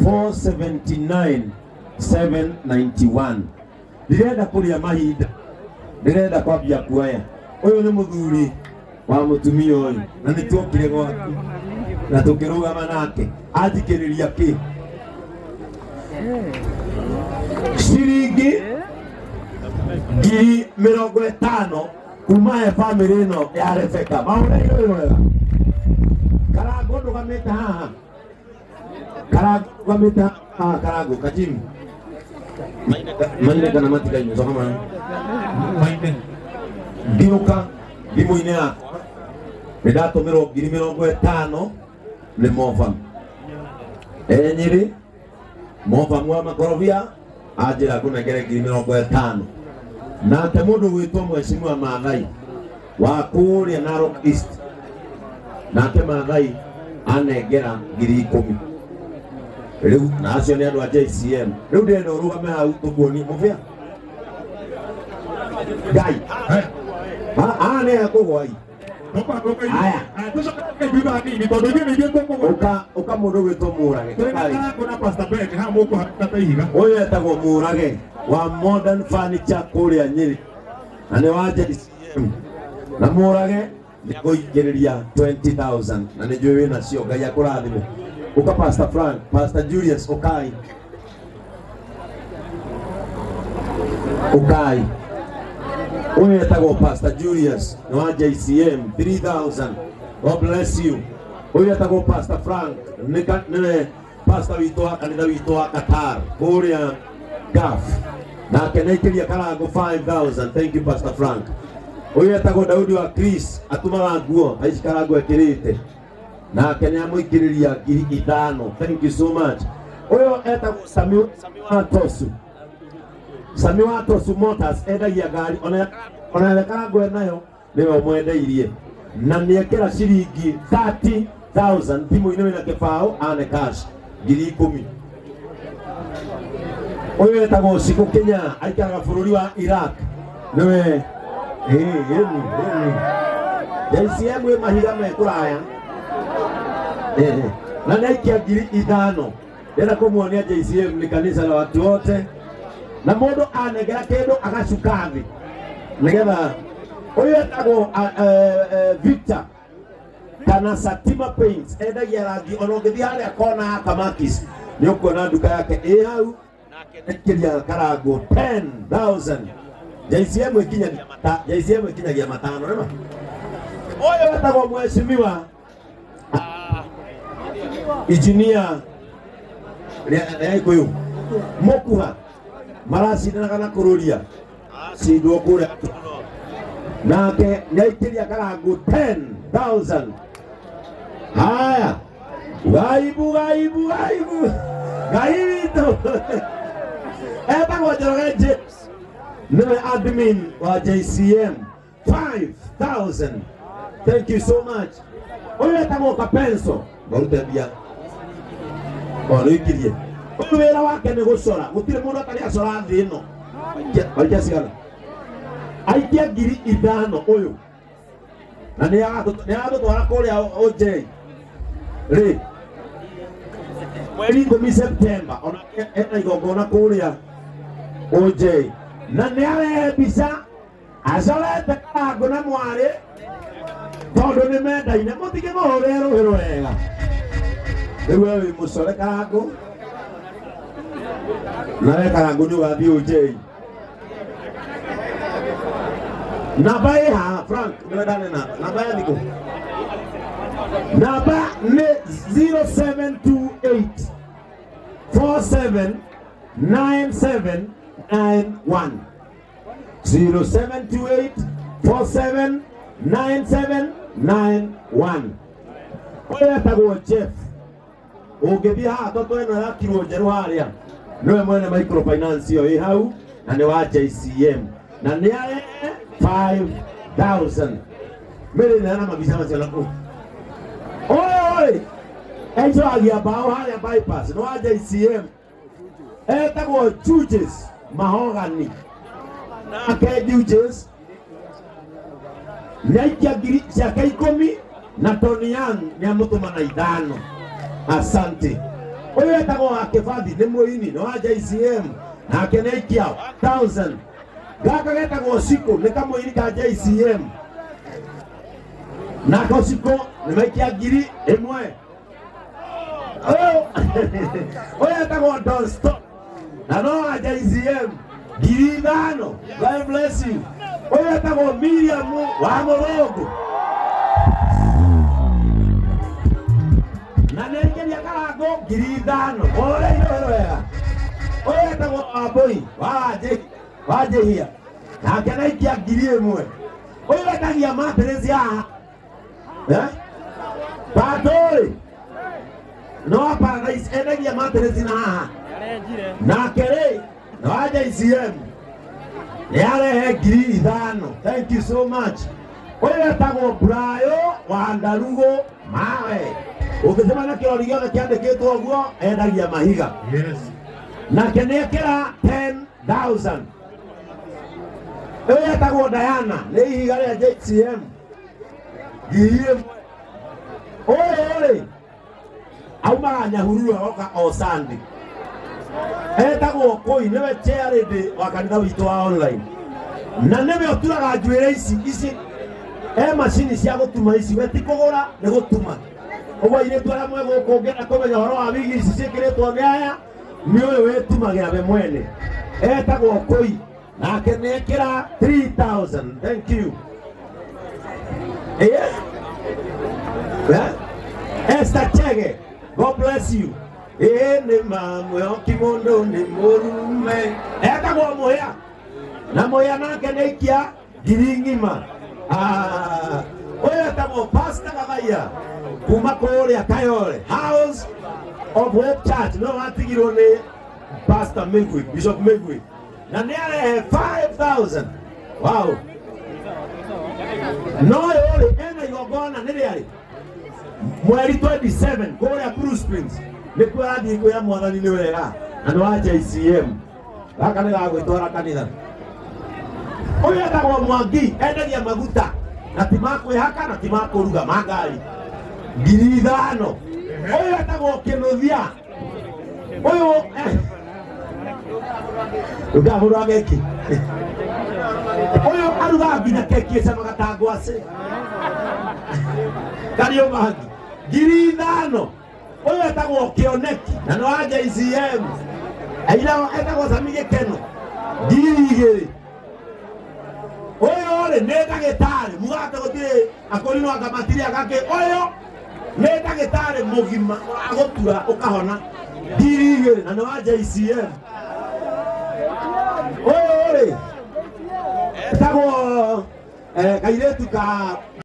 479 791. Ndirenda kũrĩa mahinda, ndĩrenda kwambia kuoya. Ũyũ nĩ mũthuri wa mũtumia ũyũ, na nĩ tuokire gwaku na tũkĩrũgama nake anjikĩrĩria kĩ ciringi 50,000 kuma he bamĩrĩ ĩno ya Rebeka. Maũrĩire ũyũ wega. Karango ndũgamĩte haha, Karango ndũgamĩte haha, Karango kajimu maine kana matikaine coka maĩ Maine. Ngĩũka thimũ-inĩ yakwa nĩ ndatũmĩrwo 50,000 nĩ Mofam enyĩrĩ Mofam wa makorobia anjĩra ngũnengere 50,000. Nake mũndũ gwĩtwo Mheshimiwa Maathai wa kũrĩa Narok East, nake Maathai anengera 10,000. Rĩu na acio nĩ andũ a JCM. Rĩu ndĩrenda ũrũgame hau tũkuonie mũbĩa Ngai haha nĩ hekũgwai. Haya. Ũka ũka mũndũ gwĩtwo Mũrage. Ũyũ etagwo Mũrage wa Modern Furniture kũrĩa Nyĩrĩ, na nĩ wa JCM. Na Mũrage nĩngũingĩrĩria 20,000 na nĩ njũĩ wĩna cio. Ngai akũrathime. Ũka Pastor Frank, Pastor Julius, ũkai, ũkai. Ũyũ etagwo Pastor Julius nĩ wa JCM, 3000. God bless you. Ũyũ etagwo Pastor Frank, nĩwe pastor witũ wa kanitha witũ wa Qatar kũrĩa Gulf, nake nĩaikĩria karango 5000. Thank you, Pastor Frank. Ũyũ etagwo Daudi wa Chris, atumaga nguo aici karango ekĩrĩte, nake nĩ amũikĩrĩria 5,000. Thank you so much. Ũyũ etagwo Sami, Sami wa Tosu, Sami wa Tosu Motors, endagia ngari, ona karango enayo nĩwe ũmwendeirie, na nĩekĩra ciringi 30,000 thimũ-inĩ. Wĩna kĩbaũ ane cash 10,000. Ũyũ etagwo Cikũ Kenya, aikaraga bũrũri wa Iraq, nĩwe ĩni ĩni JCM ĩ mahiga me kũraya. Na nĩaikia 5,000. Ndĩrenda kũmuonia JCM ni kanitha la watu wote, na mũndũ anengera kĩndũ agacuka thĩ nĩgetha. Ũyũ etagwo Victor kana Satima Paints, endagia rangi. Ona ũngĩthiĩ harĩa kona ya Kamakis nĩ ũkuona nduka yake ĩ hau, nake nĩkĩria karangwo 10,000. JCM ĩkinyagia mata, JCM ĩkinyagia matano nĩma. Ũyũ etagwo Mheshimiwa Injinia rĩa Gĩkũyũ Mũkuha, maracindanaga na kũrũria acindwo kũrĩa, nake nĩaikĩria karangu 10,000. Haya, gaibu gaibu gaibu ngai witũ etagwo Njoroge James, nĩwe admin wa JCM, 5000. Thank you so much. Ũyũ etagwo Kapenso, marute mbia o nĩikirie. Ũyũ wĩra wake nĩ gũcora, gũtirĩ mũndũ atarĩ acora thĩ ĩno. Aikia cigana? Aikia 5,000 ũyũ, na nĩ agatũtwara kũrĩa OJ rĩ mweri 10 September. Ona ena igongona kũrĩa OJ, na nĩ arehe mbica acorete karango na mwarĩ tondũ nĩ mendaine. Mũtige mũhũrĩre rũhĩ rwega. Rĩu we wĩ mũcore karango, na we karango nĩ ũgathiĩ OJ. Namba ĩ haha, Frank nĩwe ndane namba. Namba ya thikũ, namba nĩ 0728 47 9791, 0728 47 9791. Ũyũ etagwo Jeff. Ũngĩthiĩ haha tondũ ĩno yakirwo njerũ harĩa, nĩwe mwene microfinance ĩyo ĩ hau, na nĩ wa JCM, na nĩ arehe 5000. Mĩrĩ neana mabica macio na kũu. Ũyũ rĩ aicoragia mbaũ harĩa bypass, nĩ wa JCM, etagwo Juges Mahogany. Nake Juges nĩaikia 10,000 ciake, na Tony Young nĩamũtũma na ithano. Asante. Ũyũ etagwo wa Kĩbathi, nĩ mũini, nĩ wa JCM, nake nĩ aikia 1000. Gaka getagwo Cikũ, nĩ kamũini ka JCM, nako Cikũ nĩ maikia 1000. Ũyũ etagwo Don Stop na no wa JCM, 5000. God bless you. Ũyũ etagwo Miriam wa Mũrũngũ na nĩ aingĩria karango 5000. Ũrĩa irũhĩro wega. Ũyũ etagwo Wambũi wa Njĩhia, nake naikia 1000. Ũyũ endagia matirĩci haha, eh? Patũrĩ no wa Paradise, endagia matirĩci na haha, nake rĩ no wa JCM, nĩ arehe 5000. Thank you so much. Ũyũ etagwo Brayo wa Ndarugo mawe, ũngĩcemania na kĩrori gĩothe kĩandĩkĩtwo ũguo, endagia mahiga. Yes. Nake nĩ ekĩra 10,000. Ũyũ etagwo Diana, nĩ ihiga rĩa JCM, 1000. Ũyũ rĩ aumaga Nyahururu, agoka o Sunday, etagwo Kũi, nĩwe chair lady wa kanitha witũ wa online, na nĩwe ũturaga njuĩrĩ ici. Ici e macini cia gũtuma ici, we ti kũgũra, nĩ gũtuma. Ũguo airĩtu arĩa mwe gũkũ ũngĩenda kũmenya ũhoro wa wigi ici ciĩkĩrĩtwo nĩ aya, nĩ ũyũ wĩtumagĩra we mwene, etagwo Kũi, nake nĩ ekĩra 3000. Thank you. Yeah? Yeah? Esther Chege, God bless you. Ĩĩ nĩ ma mwĩhoki mũndũ nĩ mũrume, etagwo Mũhĩa, na Mũhĩa nake nĩ aikia 10,000. Ah, ũyũ etagwo Pastor Gathaiya kuma kũrĩa Kayole House of Hope Church, no watigirwo nĩ Pastor Migwi, Bishop Migwi, na nĩ arehe 5000. Wow. No ũyũ rĩ ena igongona nĩ rĩarĩ mweri 27 kũrĩa Blue Springs, nĩkuo arathiĩ kwĩra mwathani nĩ wega, na nĩ wa JCM. Gaka nĩ gagwĩtwara kanitha. Ũyũ etagwo Mwangi, endagia maguta, na ti ma kwĩhaka na ti ma kũruga, ma ngari, 5000. Ũyũ etagwo Kĩnũthia, ũyũ ndũkamũrwa keki, ũyũ arugaga nginya keki ĩcamaga ta ngwacĩ, Kariũmangi, 5000. Ũyũ etagwo Kĩoneki na nĩ wa JCM, aira etagwo Sami Gĩkeno, 2000. Ũyũ rĩ nĩ ndagĩtarĩ, mugate gũtirĩ akũrinwo anga matirĩ agakĩ. Ũyũ nĩ ndagĩtarĩ mũgima wa gũtura ũkahona, 2000, na nĩ wa JCM. Ũyũ rĩ etagwo kairĩtu ka